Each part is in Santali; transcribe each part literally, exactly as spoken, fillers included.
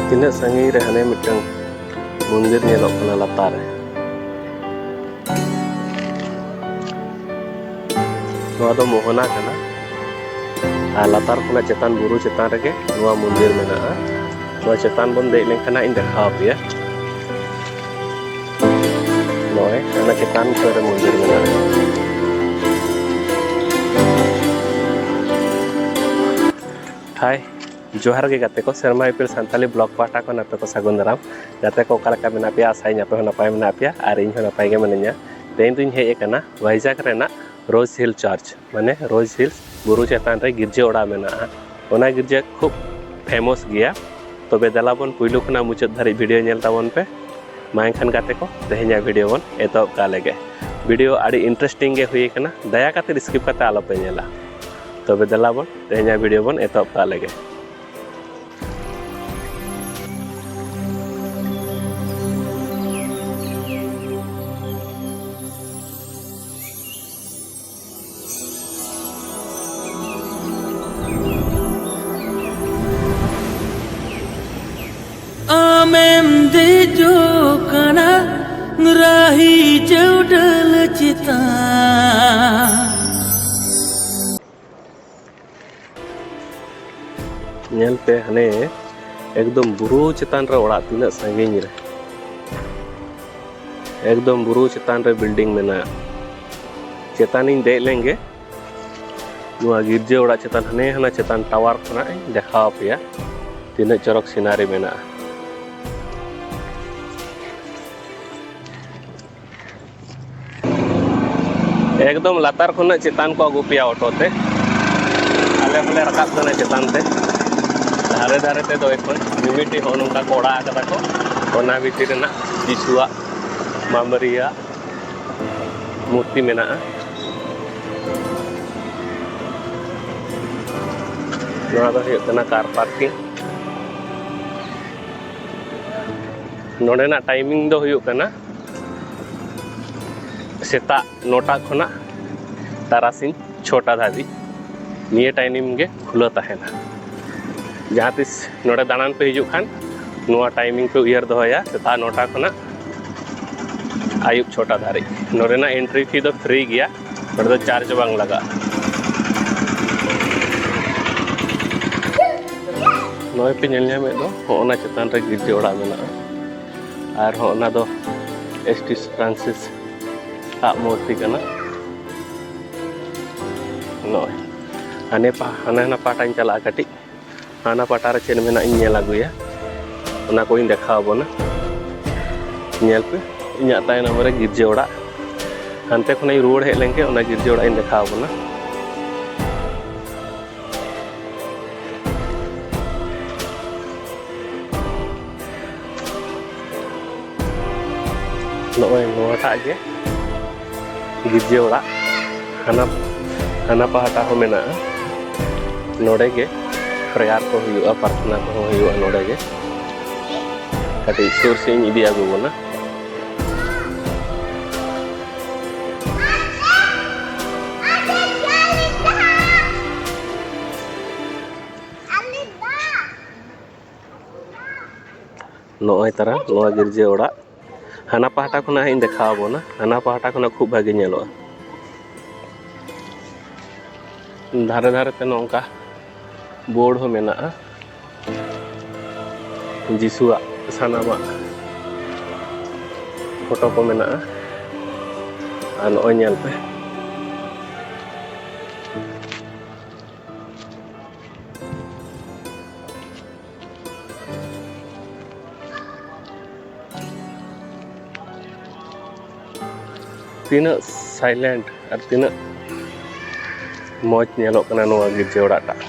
ᱛᱤᱱᱟᱹᱜ ᱥᱟᱺᱜᱤᱧ ᱨᱮ ᱦᱟᱱᱮ ᱢᱤᱫᱴᱟᱝ ᱢᱚᱱᱫᱤᱨ ᱧᱮᱞᱚᱜ ᱠᱟᱱᱟ ᱞᱟᱛᱟᱨ ᱨᱮ᱾ ᱱᱚᱣᱟ ᱫᱚ ᱢᱳᱦᱚᱱᱟ ᱠᱟᱱᱟ᱾ ᱟᱨ ᱞᱟᱛᱟᱨ ᱠᱷᱚᱱᱟᱜ ᱪᱮᱛᱟᱱ ᱵᱩᱨᱩ ᱪᱮᱛᱟᱱ ᱨᱮᱜᱮ ᱱᱚᱣᱟ ᱢᱚᱱᱫᱤᱨ ᱢᱮᱱᱟᱜᱼᱟ᱾ ᱱᱚᱣᱟ ᱪᱮᱛᱟᱱ ᱵᱚᱱ ᱫᱮᱡ ᱞᱮᱱᱠᱷᱟᱱ ᱦᱟᱸᱜ ᱤᱧ ᱫᱮᱠᱷᱟᱣ ᱟᱯᱮᱭᱟ᱾ ᱱᱚᱜᱼᱚᱭ ᱚᱱᱟ ᱪᱮᱛᱟᱱ ᱩᱛᱟᱹᱨ ᱨᱮ ᱢᱚᱱᱫᱤᱨ ᱢᱮᱱᱟᱜᱼᱟ᱾ ᱦᱟᱭ, ᱡᱚᱦᱟᱨ ᱜᱮ ᱜᱟᱛᱮ ᱠᱚ, ᱥᱮᱨᱢᱟ ᱤᱯᱤᱞ ᱥᱟᱱᱛᱟᱞᱤ ᱵᱞᱚᱜ ᱯᱟᱦᱴᱟ ᱠᱷᱚᱱ ᱟᱯᱮ ᱠᱚ ᱥᱟᱹᱜᱩᱱ ᱫᱟᱨᱟᱢ᱾ ᱜᱟᱛᱮ ᱠᱚ, ᱚᱠᱟ ᱞᱮᱠᱟ ᱢᱮᱱᱟᱜ ᱯᱮᱭᱟ? ᱟᱥᱟᱭᱟᱹᱧ ᱟᱯᱮ ᱦᱚᱸ ᱱᱟᱯᱟᱭ ᱢᱮᱱᱟᱜ ᱯᱮᱭᱟ ᱟᱨ ᱤᱧ ᱦᱚᱸ ᱱᱟᱯᱟᱭ ᱜᱮ ᱢᱤᱱᱟᱹᱧᱟ᱾ ᱛᱮᱦᱮᱧ ᱫᱩᱧ ᱦᱮᱡ ᱟᱠᱟᱱᱟ ᱵᱷᱟᱭᱡᱟᱜᱽ ᱨᱮᱱᱟᱜ ᱨᱳᱡᱽ ᱦᱤᱞ ᱪᱟᱨᱪ, ᱢᱟᱱᱮ ᱨᱳᱡᱽ ᱦᱤᱞᱥ ᱵᱩᱨᱩ ᱪᱮᱛᱟᱱ ᱨᱮ ᱜᱤᱨᱡᱟᱹ ᱚᱲᱟᱜ ᱢᱮᱱᱟᱜᱼᱟ᱾ ᱚᱱᱟ ᱜᱤᱨᱡᱟᱹ ᱠᱷᱩᱵ ᱯᱷᱮᱢᱟᱥ ᱜᱮᱭᱟ᱾ ᱛᱚᱵᱮ ᱫᱮᱞᱟ ᱵᱚᱱ ᱯᱩᱭᱞᱩ ᱠᱷᱚᱱᱟᱜ ᱢᱩᱪᱟᱹᱫ ᱫᱷᱟᱹᱨᱤᱡ ᱵᱷᱤᱰᱤᱭᱳ ᱧᱮᱞ ᱛᱟᱵᱚᱱ ᱯᱮ᱾ ᱢᱟ ᱮᱱᱠᱷᱟᱱ ᱜᱟᱛᱮ ᱠᱚ, ᱛᱮᱦᱮᱧᱟᱜ ᱵᱷᱤᱰᱤᱭᱳ ᱵᱚᱱ ᱮᱛᱚᱦᱚᱵ ᱠᱟᱜ ᱞᱮᱜᱮ᱾ ᱵᱷᱤᱰᱤᱭᱳ ᱟᱹᱰᱤ ᱤᱱᱴᱟᱨᱮᱥᱴᱤᱝ ᱜᱮ ᱦᱩᱭ ᱟᱠᱟᱱᱟ, ᱫᱟᱭᱟ ᱠᱟᱛᱮ ᱥᱠᱤᱯ ᱠᱟᱛᱮ ᱟᱞᱚᱯᱮ ᱧᱮᱞᱟ᱾ ᱛᱚᱵᱮ ᱫᱮᱞᱟ ᱵᱚᱱ ᱛᱮᱦᱮᱧᱟᱜ ᱵᱷᱤᱰᱤᱭᱳ ᱵᱚᱱ ᱮᱛᱚᱦᱚᱵ ᱠᱟᱜ ᱞᱮᱜᱮ᱾ ᱟᱢᱮᱢ ᱫᱮᱡᱚᱜ ᱠᱟᱱᱟ ᱨᱟᱦᱤ ᱪᱟᱹᱣᱰᱟᱹᱞ ᱪᱮᱛᱟᱱ᱾ ᱧᱮᱞ ᱯᱮ, ᱦᱟᱱᱮ ᱮᱠᱫᱚᱢ ᱵᱩᱨᱩ ᱪᱮᱛᱟᱱ ᱨᱮ ᱚᱲᱟᱜ, ᱛᱤᱱᱟᱹᱜ ᱥᱟᱺᱜᱤᱧ ᱨᱮ, ᱮᱠᱫᱚᱢ ᱵᱩᱨᱩ ᱪᱮᱛᱟᱱ ᱨᱮ ᱵᱤᱞᱰᱤᱝ ᱢᱮᱱᱟᱜᱼᱟ᱾ ᱪᱮᱛᱟᱱᱤᱧ ᱫᱮᱡ ᱞᱮᱱ ᱜᱮ, ᱱᱚᱣᱟ ᱜᱤᱨᱡᱟᱹ ᱚᱲᱟᱜ ᱪᱮᱛᱟᱱ, ᱦᱟᱱᱮ ᱦᱟᱱᱟ ᱪᱮᱛᱟᱱ ᱴᱟᱣᱟᱨ ᱠᱷᱚᱱᱟᱜ ᱤᱧ ᱫᱮᱠᱷᱟᱣ ᱟᱯᱮᱭᱟ, ᱛᱤᱱᱟᱹᱜ ᱪᱚᱨᱚᱠ ᱥᱤᱱᱟᱨᱤ ᱢᱮᱱᱟᱜᱼᱟ᱾ ᱮᱠᱫᱚᱢ ᱞᱟᱛᱟᱨ ᱠᱷᱚᱱᱟᱜ ᱪᱮᱛᱟᱱ ᱠᱚ ᱟᱹᱜᱩ ᱯᱮᱭᱟ ᱚᱴᱳ ᱛᱮ᱾ ᱟᱞᱮ ᱦᱚᱸᱞᱮ ᱨᱟᱠᱟᱵ ᱠᱟᱱᱟ ᱪᱮᱛᱟᱱ ᱛᱮ᱾ ᱫᱷᱟᱨᱮ ᱫᱷᱟᱨᱮ ᱛᱮᱫᱚ ᱮᱠᱷᱚᱱ ᱢᱤᱢᱤᱫᱴᱤᱡ ᱦᱚᱸᱜᱼᱚ ᱱᱚᱝᱠᱟ ᱠᱚ ᱚᱲᱟᱜ ᱟᱠᱟᱫᱟ ᱠᱚ᱾ ᱚᱱᱟ ᱵᱷᱤᱛᱤᱨ ᱨᱮᱱᱟᱜ ᱡᱤᱥᱩᱣᱟᱜ, ᱢᱟᱢᱟᱨᱤᱭᱟ ᱢᱩᱨᱛᱤ ᱢᱮᱱᱟᱜᱼᱟ᱾ ᱱᱚᱣᱟ ᱫᱚ ᱦᱩᱭᱩᱜ ᱠᱟᱱᱟ ᱠᱟᱨ ᱯᱟᱨᱠᱤᱝ᱾ ᱱᱚᱰᱮᱱᱟᱜ ᱴᱟᱭᱢᱤᱝ ᱫᱚ ᱦᱩᱭᱩᱜ ᱠᱟᱱᱟ ᱥᱮᱛᱟᱜ ᱱᱚᱴᱟ ᱠᱷᱚᱱᱟᱜ ᱛᱟᱨᱟᱥᱤᱧ ᱪᱷᱚᱴᱟ ᱫᱷᱟᱹᱵᱤᱡ᱾ ᱱᱤᱭᱟᱹ ᱴᱟᱭᱢᱤᱝ ᱜᱮ ᱠᱷᱩᱞᱟᱹᱣ ᱛᱟᱦᱮᱱᱟ᱾ ᱡᱟᱦᱟᱸ ᱛᱤᱥ ᱱᱚᱰᱮ ᱫᱟᱬᱟᱱ ᱯᱮ ᱦᱤᱡᱩᱜ ᱠᱷᱟᱱ, ᱱᱚᱣᱟ ᱴᱟᱭᱢᱤᱝ ᱯᱮ ᱩᱭᱦᱟᱹᱨ ᱫᱚᱦᱚᱭᱟ, ᱥᱮᱛᱟᱜ ᱱᱚᱴᱟ ᱠᱷᱚᱱᱟᱜ ᱟᱹᱭᱩᱵ ᱪᱷᱚᱴᱟ ᱫᱷᱟᱹᱨᱤᱡ᱾ ᱱᱚᱰᱮᱱᱟᱜ ᱮᱱᱴᱨᱤ ᱯᱷᱤ ᱫᱚ ᱯᱷᱨᱤ ᱜᱮᱭᱟ, ᱱᱚᱰᱮ ᱫᱚ ᱪᱟᱨᱡᱽ ᱵᱟᱝ ᱞᱟᱜᱟᱜᱼᱟ᱾ ᱱᱚᱜᱼᱚᱭ ᱯᱮ ᱧᱮᱞ ᱧᱟᱢᱮᱫ ᱫᱚ, ᱦᱚᱸᱜᱼᱚ ᱱᱟ ᱪᱮᱛᱟᱱ ᱨᱮ ᱜᱤᱨᱡᱟᱹ ᱚᱲᱟᱜ ᱢᱮᱱᱟᱜᱼᱟ᱾ ᱟᱨ ᱦᱚᱸᱜᱼᱚ ᱱᱟ ᱫᱚ ᱮᱥᱴᱤ ᱯᱷᱨᱟᱱᱥᱤᱥ ᱟᱜ ᱢᱩᱨᱛᱤ ᱠᱟᱱᱟ᱾ ᱱᱚᱜᱼᱚᱭ ᱦᱟᱱᱮ ᱯᱟ-, ᱦᱟᱱᱟ ᱦᱟᱱᱟ ᱯᱟᱦᱴᱟᱧ ᱪᱟᱞᱟᱜᱼᱟ ᱠᱟᱹᱴᱤᱡ, ᱦᱟᱱᱟ ᱯᱟᱦᱴᱟ ᱨᱮ ᱪᱮᱫ ᱢᱮᱱᱟᱜ ᱤᱧ ᱧᱮᱞ ᱟᱹᱜᱩᱭᱟ, ᱚᱱᱟ ᱠᱚᱧ ᱫᱮᱠᱷᱟᱣ ᱟᱵᱚᱱᱟ᱾ ᱧᱮᱞ ᱯᱮ, ᱤᱧᱟᱹᱜ ᱛᱟᱭᱱᱚᱢ ᱨᱮ ᱜᱤᱨᱡᱟᱹ ᱚᱲᱟᱜ, ᱦᱟᱱᱛᱮ ᱠᱷᱚᱱᱤᱧ ᱨᱩᱣᱟᱹᱲ ᱦᱮᱡ ᱞᱮᱱᱠᱷᱟᱱ ᱚᱱᱟ ᱜᱤᱨᱡᱟᱹ ᱚᱲᱟᱜ ᱤᱧ ᱫᱮᱠᱷᱟᱣ ᱟᱵᱚᱱᱟ᱾ ᱱᱚᱜᱼᱚᱭ ᱱᱚᱣᱟᱴᱟᱜ ᱜᱮ ᱜᱤᱨᱡᱟᱹ ᱚᱲᱟᱜ, ᱦᱟᱱᱟ, ᱦᱟᱱᱟ ᱯᱟᱦᱴᱟ ᱦᱚᱸ ᱢᱮᱱᱟᱜᱼᱟ᱾ ᱱᱚᱰᱮ ᱜᱮ ᱯᱨᱮᱭᱟᱨ ᱠᱚ ᱦᱩᱭᱩᱜᱼᱟ, ᱯᱨᱟᱨᱛᱷᱱᱟ ᱠᱚᱦᱚᱸ ᱦᱩᱭᱩᱜᱼᱟ ᱱᱚᱰᱮ ᱜᱮ᱾ ᱠᱟᱹᱴᱤᱡ ᱥᱩᱨ ᱥᱮᱫ ᱤᱧ ᱤᱫᱤ ᱟᱹᱜᱩ ᱵᱚᱱᱟ᱾ ᱱᱚᱜᱼᱚᱭ ᱛᱟᱨᱟ ᱱᱚᱣᱟ ᱜᱤᱨᱡᱟᱹ ᱚᱲᱟᱜ᱾ ᱦᱟᱱᱟ ᱯᱟᱦᱴᱟ ᱠᱷᱚᱱᱟᱜ ᱤᱧ ᱫᱮᱠᱷᱟᱣ ᱟᱵᱚᱱᱟ, ᱦᱟᱱᱟ ᱯᱟᱦᱴᱟ ᱠᱷᱚᱱᱟᱜ ᱠᱷᱩᱵ ᱵᱷᱟᱜᱮ ᱧᱮᱞᱚᱜᱼᱟ᱾ ᱫᱷᱟᱨᱮ ᱫᱷᱟᱨᱮ ᱛᱮ ᱱᱚᱝᱠᱟ ᱵᱳᱨᱰ ᱦᱚᱸ ᱢᱮᱱᱟᱜᱼᱟ, ᱡᱤᱥᱩᱣᱟᱜ ᱥᱟᱱᱟᱢᱟᱜ ᱯᱷᱳᱴᱳ ᱠᱚ ᱢᱮᱱᱟᱜᱼᱟ᱾ ᱟᱨ ᱱᱚᱜᱼᱚᱭ ᱧᱮᱞ ᱯᱮ, ᱛᱤᱱᱟᱹᱜ ᱥᱟᱭᱞᱮᱱᱴ ᱟᱨ ᱛᱤᱱᱟᱹᱜ ᱢᱚᱡᱽ ᱧᱮᱞᱚᱜ ᱠᱟᱱᱟ ᱱᱚᱣᱟ ᱜᱤᱨᱡᱟᱹ ᱚᱲᱟᱜ ᱴᱟᱜ᱾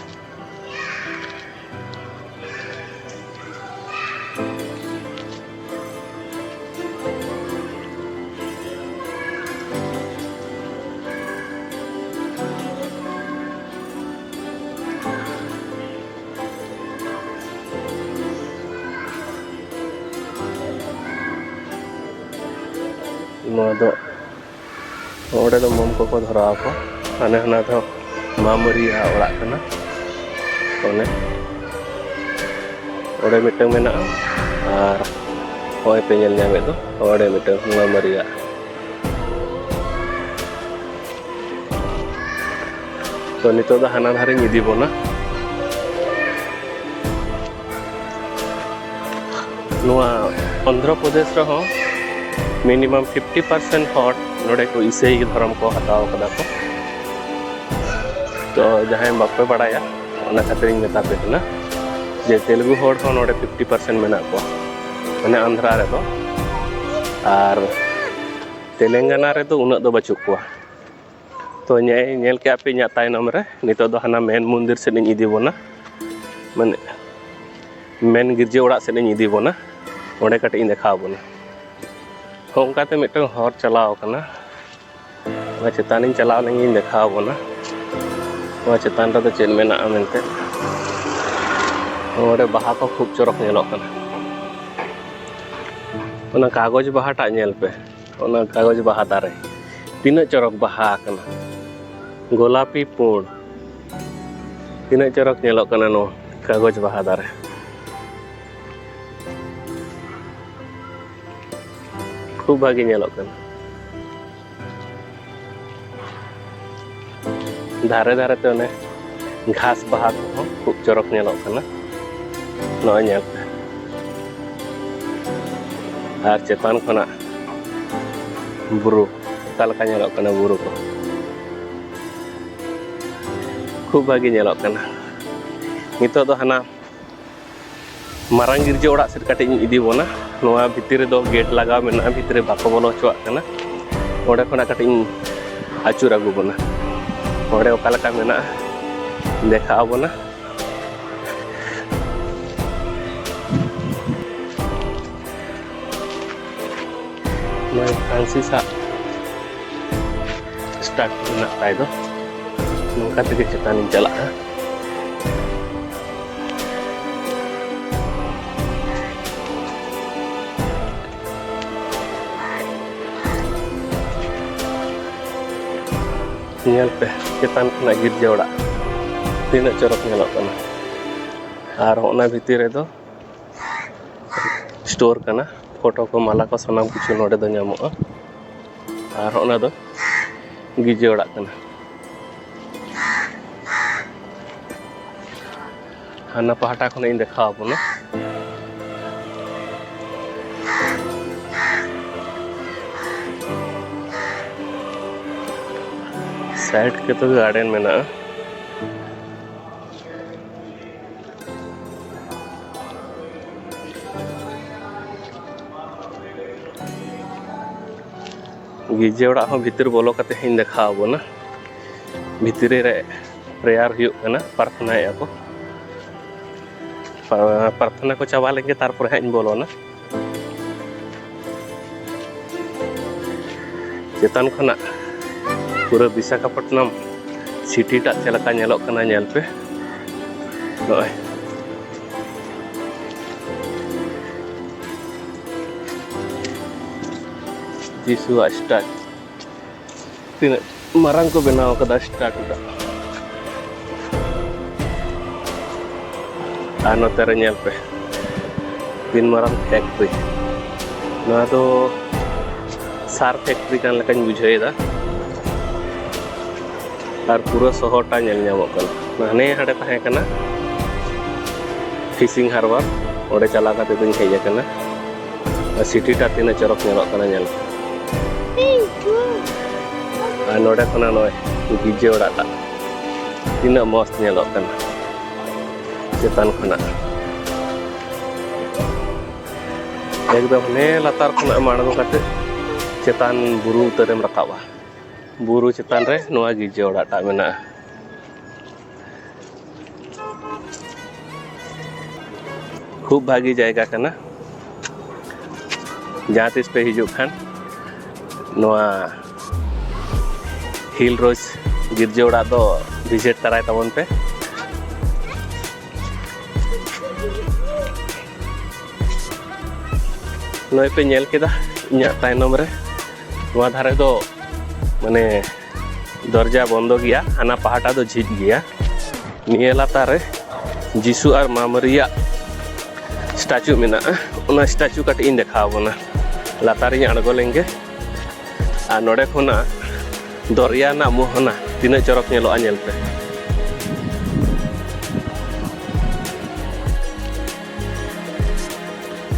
ᱱᱚᱣᱟ ᱫᱚ, ᱚᱸᱰᱮ ᱫᱚ ᱢᱳᱢ ᱠᱚᱠᱚ ᱫᱷᱚᱨᱟᱣ ᱟᱠᱚ᱾ ᱦᱟᱱᱮ ᱦᱟᱱᱟ ᱫᱚ ᱢᱟ ᱢᱟᱹᱨᱤᱭᱟ ᱚᱲᱟᱜ ᱠᱟᱱᱟ᱾ ᱚᱱᱮ ᱚᱸᱰᱮ ᱢᱤᱫᱴᱟᱝ ᱢᱮᱱᱟᱜᱼᱟ, ᱟᱨ ᱱᱚᱜᱼᱚᱭ ᱯᱮ ᱧᱮᱞ ᱧᱟᱢᱮᱫ ᱫᱚ, ᱱᱚᱰᱮ ᱢᱤᱫᱴᱟᱝ ᱱᱚᱣᱟ ᱢᱟᱨᱮᱭᱟᱜ᱾ ᱛᱚ, ᱱᱤᱛᱚᱜ ᱫᱚ ᱦᱟᱱᱟ ᱫᱷᱟᱨᱮᱧ ᱤᱫᱤ ᱵᱚᱱᱟ᱾ ᱱᱚᱣᱟ ᱚᱱᱫᱷᱨᱚ ᱯᱨᱚᱫᱮᱥ ᱨᱮᱦᱚᱸ ᱢᱤᱱᱤᱢᱟᱢ ᱯᱷᱤᱯᱴᱤ ᱯᱟᱨᱥᱮᱱᱴ ᱦᱚᱲ ᱱᱚᱰᱮ ᱠᱚ ᱤᱥᱟᱹᱭ ᱫᱷᱚᱨᱚᱢ ᱠᱚ ᱦᱟᱛᱟᱣ ᱠᱟᱫᱟ ᱠᱚ᱾ ᱛᱚ, ᱡᱟᱦᱟᱸᱭ ᱵᱟᱯᱮ ᱵᱟᱲᱟᱭᱟ, ᱚᱱᱟ ᱠᱷᱟᱹᱛᱤᱨᱤᱧ ᱢᱮᱛᱟ ᱯᱮ ᱠᱟᱱᱟ ᱡᱮ ᱛᱮᱞᱮᱜᱩ ᱦᱚᱲ ᱦᱚᱸ ᱱᱚᱰᱮ ᱯᱷᱤᱯᱴᱤ ᱯᱟᱨᱥᱮᱱᱴ ᱢᱮᱱᱟᱜ ᱠᱚᱣᱟ, ᱢᱟᱱᱮ ᱟᱱᱫᱷᱨᱟ ᱨᱮᱫᱚ᱾ ᱟᱨ ᱛᱮᱞᱮᱝᱜᱟᱱᱟ ᱨᱮᱫᱚ ᱩᱱᱟᱹᱜ ᱫᱚ ᱵᱟᱹᱪᱩᱜ ᱠᱚᱣᱟ᱾ ᱛᱚ, ᱧᱮ-, ᱧᱮᱞ ᱠᱮᱜᱼᱟ ᱯᱮ ᱤᱧᱟᱹᱜ ᱛᱟᱭᱱᱚᱢ ᱨᱮ, ᱱᱤᱛᱚᱜ ᱫᱚ ᱦᱟᱱᱟ ᱢᱮᱱ ᱢᱚᱱᱫᱤᱨ ᱥᱮᱫ ᱤᱧ ᱤᱫᱤ ᱵᱚᱱᱟ, ᱢᱟᱱᱮ ᱢᱮᱱ ᱜᱤᱨᱡᱟᱹ ᱚᱲᱟᱜ ᱥᱮᱫ ᱤᱧ ᱤᱫᱤ ᱵᱚᱱᱟ᱾ ᱚᱸᱰᱮ ᱠᱟᱹᱴᱤᱡ ᱤᱧ ᱫᱮᱠᱷᱟᱣ ᱵᱚᱱᱟ᱾ ᱦᱚᱸ, ᱚᱱᱠᱟᱛᱮ ᱢᱤᱫᱴᱟᱝ ᱦᱚᱨ ᱪᱟᱞᱟᱣ ᱠᱟᱱᱟ᱾ ᱚᱱᱟ ᱪᱮᱛᱟᱱᱤᱧ ᱪᱟᱞᱟᱣ ᱞᱮᱱᱜᱤᱧ ᱫᱮᱠᱷᱟᱣ ᱵᱚᱱᱟ, ᱱᱚᱣᱟ ᱪᱮᱛᱟᱱ ᱨᱮᱫᱚ ᱪᱮᱫ ᱢᱮᱱᱟᱜᱼᱟ ᱢᱮᱱᱛᱮ᱾ ᱱᱚᱰᱮ ᱵᱟᱦᱟ ᱠᱚ ᱠᱷᱩᱵ ᱪᱚᱨᱚᱠ ᱧᱮᱞᱚᱜ ᱠᱟᱱᱟ᱾ ᱚᱱᱟ ᱠᱟᱜᱚᱡᱽ ᱵᱟᱦᱟᱴᱟᱜ ᱧᱮᱞ ᱯᱮ, ᱚᱱᱟ ᱠᱟᱜᱚᱡᱽ ᱵᱟᱦᱟ ᱫᱟᱨᱮ ᱛᱤᱱᱟᱹᱜ ᱪᱚᱨᱚᱠ ᱵᱟᱦᱟ ᱟᱠᱟᱱᱟ, ᱜᱳᱞᱟᱯᱤ ᱯᱩᱸᱰ, ᱛᱤᱱᱟᱹᱜ ᱪᱚᱨᱚᱠ ᱧᱮᱞᱚᱜ ᱠᱟᱱᱟ ᱱᱚᱣᱟ ᱠᱟᱜᱚᱡᱽ ᱵᱟᱦᱟ ᱫᱟᱨᱮ᱾ ᱠᱷᱩᱵ ᱵᱷᱟᱜᱮ ᱧᱮᱞᱚᱜ ᱠᱟᱱᱟ᱾ ᱫᱷᱟᱨᱮ ᱫᱷᱟᱨᱮ ᱛᱮ ᱚᱱᱮ ᱜᱷᱟᱥ ᱵᱟᱦᱟ ᱠᱚᱦᱚᱸ ᱠᱷᱩᱵ ᱪᱚᱨᱚᱠ ᱧᱮᱞᱚᱜ ᱠᱟᱱᱟ᱾ ᱱᱚᱜᱼᱚᱭ ᱧᱮᱞ ᱯᱮ᱾ ᱟᱨ ᱪᱮᱛᱟᱱ ᱠᱷᱚᱱᱟᱜ ᱵᱩᱨᱩ, ᱚᱠᱟ ᱞᱮᱠᱟ ᱧᱮᱞᱚᱜ ᱠᱟᱱᱟ ᱵᱩᱨᱩ ᱠᱚ᱾ ᱠᱷᱩᱵ ᱵᱷᱟᱜᱮ ᱧᱮᱞᱚᱜ ᱠᱟᱱᱟ᱾ ᱱᱤᱛᱚᱜ ᱫᱚ ᱦᱟᱱᱟ ᱢᱟᱨᱟᱝ ᱜᱤᱨᱡᱟᱹ ᱚᱲᱟᱜ ᱥᱮᱫ ᱠᱟᱹᱴᱤᱡ ᱤᱧ ᱤᱫᱤ ᱵᱚᱱᱟ᱾ ᱱᱚᱣᱟ ᱵᱷᱤᱛᱤᱨ ᱨᱮᱫᱚ ᱜᱮᱴ ᱞᱟᱜᱟᱣ ᱢᱮᱱᱟᱜᱼᱟ, ᱵᱷᱤᱛᱨᱤ ᱵᱟᱠᱚ ᱵᱚᱞᱚ ᱦᱚᱪᱚᱣᱟᱜ ᱠᱟᱱᱟ᱾ ᱚᱸᱰᱮ ᱠᱷᱚᱱᱟᱜ ᱠᱟᱹᱴᱤᱡ ᱤᱧ ᱟᱹᱪᱩᱨ ᱟᱹᱜᱩ ᱵᱚᱱᱟ, ᱚᱸᱰᱮ ᱚᱠᱟ ᱞᱮᱠᱟ ᱢᱮᱱᱟᱜᱼᱟ ᱫᱮᱠᱷᱟᱣ ᱟᱵᱚᱱᱟ᱾ ᱱᱚᱣᱟ ᱯᱷᱨᱟᱱᱥᱤᱥ ᱟᱜ ᱥᱴᱟᱨᱴ ᱢᱮᱱᱟᱜ ᱛᱟᱭ ᱫᱚ, ᱱᱚᱝᱠᱟ ᱛᱮᱜᱮ ᱪᱮᱛᱟᱱᱤᱧ ᱪᱟᱞᱟᱜᱼᱟ᱾ ᱧᱮᱞ ᱯᱮ, ᱪᱮᱛᱟᱱ ᱠᱷᱚᱱᱟᱜ ᱜᱤᱨᱡᱟᱹ ᱚᱲᱟᱜ ᱛᱤᱱᱟᱹᱜ ᱪᱚᱨᱚᱠ ᱧᱮᱞᱚᱜ ᱠᱟᱱᱟ᱾ ᱟᱨ ᱚᱱᱟ ᱵᱷᱤᱛᱤᱨ ᱨᱮᱫᱚ ᱥᱴᱳᱨ ᱠᱟᱱᱟ᱾ ᱯᱷᱳᱴᱳ ᱠᱚ, ᱢᱟᱞᱟ ᱠᱚ, ᱥᱟᱱᱟᱢ ᱠᱤᱪᱷᱩ ᱱᱚᱰᱮ ᱫᱚ ᱧᱟᱢᱚᱜᱼᱟ᱾ ᱟᱨ ᱚᱱᱟ ᱫᱚ ᱜᱤᱨᱡᱟᱹ ᱚᱲᱟᱜ ᱠᱟᱱᱟ᱾ ᱦᱟᱱᱟ ᱯᱟᱦᱴᱟ ᱠᱷᱚᱱᱟᱜ ᱤᱧ ᱫᱮᱠᱷᱟᱣ ᱟᱵᱚᱱᱟ᱾ ᱥᱟᱭᱤᱰ ᱠᱚᱛᱮ ᱜᱟᱨᱰᱮᱱ ᱢᱮᱱᱟᱜᱼᱟ᱾ ᱜᱤᱨᱡᱟᱹ ᱚᱲᱟᱜ ᱦᱚᱸ ᱵᱷᱤᱛᱤᱨ ᱵᱚᱞᱚ ᱠᱟᱛᱮ ᱤᱧ ᱫᱮᱠᱷᱟᱣ ᱟᱵᱚᱱᱟ᱾ ᱵᱷᱤᱛᱨᱤ ᱨᱮ ᱯᱨᱮᱭᱟᱨ ᱦᱩᱭᱩᱜ ᱠᱟᱱᱟ, ᱯᱨᱟᱨᱛᱷᱱᱟᱭᱮᱫᱼᱟ ᱠᱚ᱾ ᱯᱟ-, ᱯᱨᱟᱨᱛᱷᱱᱟ ᱠᱚ ᱪᱟᱵᱟ ᱞᱮᱱᱜᱮ ᱛᱟᱨᱯᱚᱨᱮ ᱦᱟᱸᱜ ᱤᱧ ᱵᱚᱞᱚᱱᱟ᱾ ᱪᱮᱛᱟᱱ ᱠᱷᱚᱱᱟᱜ ᱯᱩᱨᱟᱹ ᱵᱤᱥᱟᱠᱷᱟᱯᱚᱴᱱᱚᱢ ᱥᱤᱴᱤ ᱴᱟᱜ ᱪᱮᱫ ᱞᱮᱠᱟ ᱧᱮᱞᱚᱜ ᱠᱟᱱᱟ, ᱧᱮᱞ ᱯᱮ᱾ ᱱᱚᱜᱼᱚᱭ ᱡᱤᱥᱩᱣᱟᱜ ᱥᱴᱟᱪᱩ ᱛᱤᱱᱟᱹᱜ ᱢᱟᱨᱟᱝ ᱠᱚ ᱵᱮᱱᱟᱣ ᱠᱟᱫᱟ ᱥᱴᱟᱪᱩ ᱴᱟᱜ᱾ ᱟᱨ ᱱᱚᱛᱮ ᱨᱮ ᱧᱮᱞ ᱯᱮ, ᱛᱤᱱ ᱢᱟᱨᱟᱝ ᱯᱷᱮᱠᱴᱨᱤ᱾ ᱱᱚᱣᱟ ᱫᱚ ᱥᱟᱨ ᱯᱷᱮᱠᱴᱨᱤ ᱠᱟᱱ ᱞᱮᱠᱟᱧ ᱵᱩᱡᱷᱟᱹᱣᱮᱫᱟ᱾ ᱟᱨ ᱯᱩᱨᱟᱹ ᱥᱚᱦᱚᱨᱴᱟ ᱧᱮᱞ ᱧᱟᱢᱚᱜ ᱠᱟᱱᱟ᱾ ᱦᱟᱱᱮ ᱦᱟᱸᱰᱮ ᱛᱟᱦᱮᱸ ᱠᱟᱱᱟ ᱯᱷᱤᱥᱤᱝ ᱦᱟᱨᱵᱟᱨ, ᱚᱸᱰᱮ ᱪᱟᱞᱟᱣ ᱠᱟᱛᱮ ᱫᱚᱧ ᱦᱮᱡ ᱟᱠᱟᱱᱟ᱾ ᱟᱨ ᱥᱤᱴᱤᱴᱟ ᱛᱤᱱᱟᱹᱜ ᱪᱚᱨᱚᱠ ᱧᱮᱞᱚᱜ ᱠᱟᱱᱟ, ᱧᱮᱞ ᱯᱮ᱾ ᱟᱨ ᱱᱚᱰᱮ ᱠᱷᱚᱱᱟᱜ ᱱᱚᱜᱼᱚᱭ ᱜᱤᱨᱡᱟᱹ ᱚᱲᱟᱜ ᱴᱟᱜ ᱛᱤᱱᱟᱹᱜ ᱢᱚᱸᱡᱽ ᱧᱮᱞᱚᱜ ᱠᱟᱱᱟ ᱪᱮᱛᱟᱱ ᱠᱷᱚᱱᱟᱜ᱾ ᱮᱠᱫᱚᱢ ᱦᱟᱱᱮ ᱞᱟᱛᱟᱨ ᱠᱷᱚᱱᱟᱜ ᱮᱢ ᱟᱬᱜᱚ ᱠᱟᱛᱮ ᱪᱮᱛᱟᱱ ᱵᱩᱨᱩ ᱩᱛᱟᱹᱨᱮᱢ ᱨᱟᱠᱟᱵᱼᱟ᱾ ᱵᱩᱨᱩ ᱪᱮᱛᱟᱱ ᱨᱮ ᱱᱚᱣᱟ ᱜᱤᱨᱡᱟᱹ ᱚᱲᱟᱜ ᱴᱟᱜ ᱢᱮᱱᱟᱜᱼᱟ᱾ ᱠᱷᱩᱵ ᱵᱷᱟᱜᱤ ᱡᱟᱭᱜᱟ ᱠᱟᱱᱟ᱾ ᱡᱟᱦᱟᱸ ᱛᱤᱥ ᱯᱮ ᱦᱤᱡᱩᱜ ᱠᱷᱟᱱ ᱱᱚᱣᱟ ᱦᱤᱞ ᱨᱳᱡᱽ ᱜᱤᱨᱡᱟᱹ ᱚᱲᱟᱜ ᱫᱚ ᱵᱷᱤᱡᱤᱴ ᱛᱟᱨᱟᱭ ᱛᱟᱵᱚᱱ ᱯᱮ᱾ ᱱᱚᱜᱼᱚᱭ ᱯᱮ ᱧᱮᱞ ᱠᱮᱫᱟ ᱤᱧᱟᱹᱜ ᱛᱟᱭᱱᱚᱢ ᱨᱮ, ᱱᱚᱣᱟ ᱫᱷᱟᱨᱮ ᱫᱚ ᱢᱟᱱᱮ ᱫᱚᱨᱡᱟ ᱵᱚᱱᱫᱚ ᱜᱮᱭᱟ, ᱦᱟᱱᱟ ᱯᱟᱦᱴᱟ ᱫᱚ ᱡᱷᱤᱡ ᱜᱮᱭᱟ᱾ ᱱᱤᱭᱟᱹ ᱞᱟᱛᱟᱨ ᱨᱮ ᱡᱤᱥᱩ ᱟᱨ ᱢᱟ ᱢᱟᱹᱨᱤᱭᱟᱜ ᱥᱴᱟᱪᱩ ᱢᱮᱱᱟᱜᱼᱟ, ᱚᱱᱟ ᱥᱴᱮᱪᱩ ᱠᱟᱹᱴᱤᱡ ᱤᱧ ᱫᱮᱠᱷᱟᱣ ᱟᱵᱚᱱᱟ᱾ ᱞᱟᱛᱟᱨ ᱤᱧ ᱟᱬᱜᱚ ᱞᱮᱱ ᱜᱮ᱾ ᱟᱨ ᱱᱚᱰᱮ ᱠᱷᱚᱱᱟᱜ ᱫᱚᱨᱭᱟ ᱨᱮᱱᱟᱜ ᱢᱳᱦᱚᱱᱟ ᱛᱤᱱᱟᱹᱜ ᱪᱚᱨᱚᱠ ᱧᱮᱞᱚᱜᱼᱟ, ᱧᱮᱞ ᱯᱮ᱾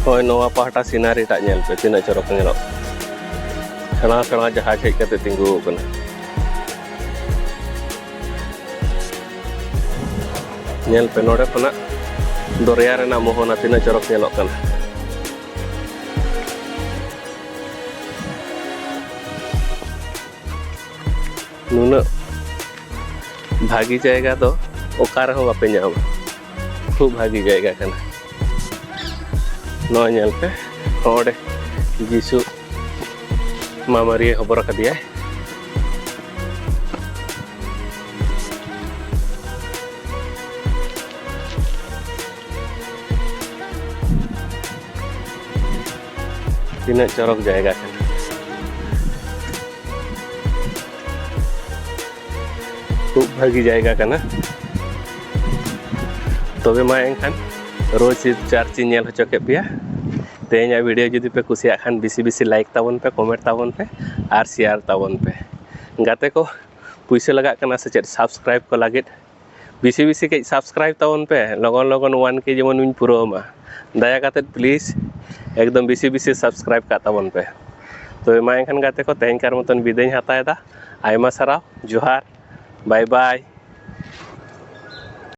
ᱦᱳᱭ, ᱱᱚᱣᱟ ᱯᱟᱦᱴᱟ ᱥᱤᱱᱟᱨᱤ ᱴᱟᱜ ᱧᱮᱞ ᱯᱮ, ᱛᱤᱱᱟᱹᱜ ᱪᱚᱨᱚᱠ ᱧᱮᱞᱚᱜ᱾ ᱥᱮᱬᱟ ᱥᱮᱬᱟ ᱡᱟᱦᱟᱡᱽ ᱦᱮᱡ ᱠᱟᱛᱮ ᱛᱤᱸᱜᱩ ᱟᱠᱟᱱᱟ᱾ ᱧᱮᱞ ᱯᱮ, ᱱᱚᱰᱮ ᱠᱷᱚᱱᱟᱜ ᱫᱚᱨᱭᱟ ᱨᱮᱱᱟᱜ ᱢᱳᱦᱚᱱᱟ ᱛᱤᱱᱟᱹᱜ ᱪᱚᱨᱚᱠ ᱧᱮᱞᱚᱜ ᱠᱟᱱᱟ᱾ ᱱᱩᱱᱟᱹᱜ ᱵᱷᱟᱹᱜᱤ ᱡᱟᱭᱜᱟ ᱫᱚ ᱚᱠᱟ ᱨᱮᱦᱚᱸ ᱵᱟᱯᱮ ᱧᱟᱢᱟ᱾ ᱠᱷᱩᱵ ᱵᱷᱟᱹᱜᱤ ᱡᱟᱭᱜᱟ ᱠᱟᱱᱟ᱾ ᱱᱚᱣᱟ ᱧᱮᱞ ᱯᱮ, ᱱᱚᱰᱮ ᱡᱤᱥᱩ ᱢᱟᱢᱟᱨᱤᱭᱟᱹ ᱦᱚᱵᱚᱨ ᱟᱠᱟᱫᱮᱭᱟᱭ᱾ ᱛᱤᱱᱟᱹᱜ ᱪᱚᱨᱚᱠ ᱡᱟᱭᱜᱟ ᱠᱟᱱᱟ᱾ ᱠᱷᱩᱵ ᱵᱷᱟᱹᱜᱤ ᱡᱟᱭᱜᱟ ᱠᱟᱱᱟ᱾ ᱛᱚᱵᱮ ᱢᱟ ᱮᱱᱠᱷᱟᱱ ᱨᱳᱡᱽ ᱪᱟᱨᱪ ᱤᱧ ᱧᱮᱞ ᱦᱚᱪᱚ ᱠᱮᱫ ᱯᱮᱭᱟ᱾ ᱛᱮᱦᱮᱧᱟᱜ ᱵᱷᱤᱰᱤᱭᱳ ᱡᱩᱫᱤ ᱯᱮ ᱠᱩᱥᱤᱭᱟᱜ ᱠᱷᱟᱱ ᱵᱮᱥᱤ ᱵᱮᱥᱤ ᱞᱟᱭᱤᱠ ᱛᱟᱵᱚᱱ ᱯᱮ, ᱠᱚᱢᱮᱱᱴ ᱛᱟᱵᱚᱱ ᱯᱮ ᱟᱨ ᱥᱮᱭᱟᱨ ᱛᱟᱵᱚᱱ ᱯᱮ᱾ ᱜᱟᱛᱮ ᱠᱚ, ᱯᱩᱭᱥᱟᱹ ᱞᱟᱜᱟᱜ ᱠᱟᱱᱟ ᱥᱮ ᱪᱮᱫ ᱥᱟᱵᱥᱠᱨᱟᱭᱤᱵ ᱠᱚ ᱞᱟᱹᱜᱤᱫ? ᱵᱮᱥᱤ ᱵᱮᱥᱤ ᱠᱟᱹᱡ ᱥᱟᱵᱥᱠᱨᱟᱭᱤᱵ ᱛᱟᱵᱚᱱ ᱯᱮ, ᱞᱚᱜᱚᱱ ᱞᱚᱜᱚᱱ ᱚᱣᱟᱱ ᱠᱮ ᱡᱮᱢᱚᱱ ᱤᱧ ᱯᱩᱨᱟᱹᱣ ᱢᱟ᱾ ᱫᱟᱭᱟ ᱠᱟᱛᱮᱫ ᱯᱞᱤᱡᱽ ᱮᱠᱫᱚᱢ ᱵᱮᱥᱤ ᱵᱮᱥᱤ ᱥᱟᱵᱥᱠᱨᱟᱭᱤᱵ ᱠᱟᱜ ᱛᱟᱵᱚᱱ ᱯᱮ᱾ ᱛᱚᱵᱮ ᱢᱟ ᱮᱱᱠᱷᱟᱱ ᱜᱟᱛᱮ ᱠᱚ, ᱛᱮᱦᱮᱧ ᱠᱟᱨ ᱢᱚᱛᱚᱱ ᱵᱤᱫᱟᱹᱭ ᱤᱧ ᱦᱟᱛᱟᱣ ᱮᱫᱟ᱾ ᱟᱭᱢᱟ ᱥᱟᱨᱦᱟᱣ, ᱡᱚᱦᱟᱨ, ᱵᱟᱭ ᱵᱟᱭ᱾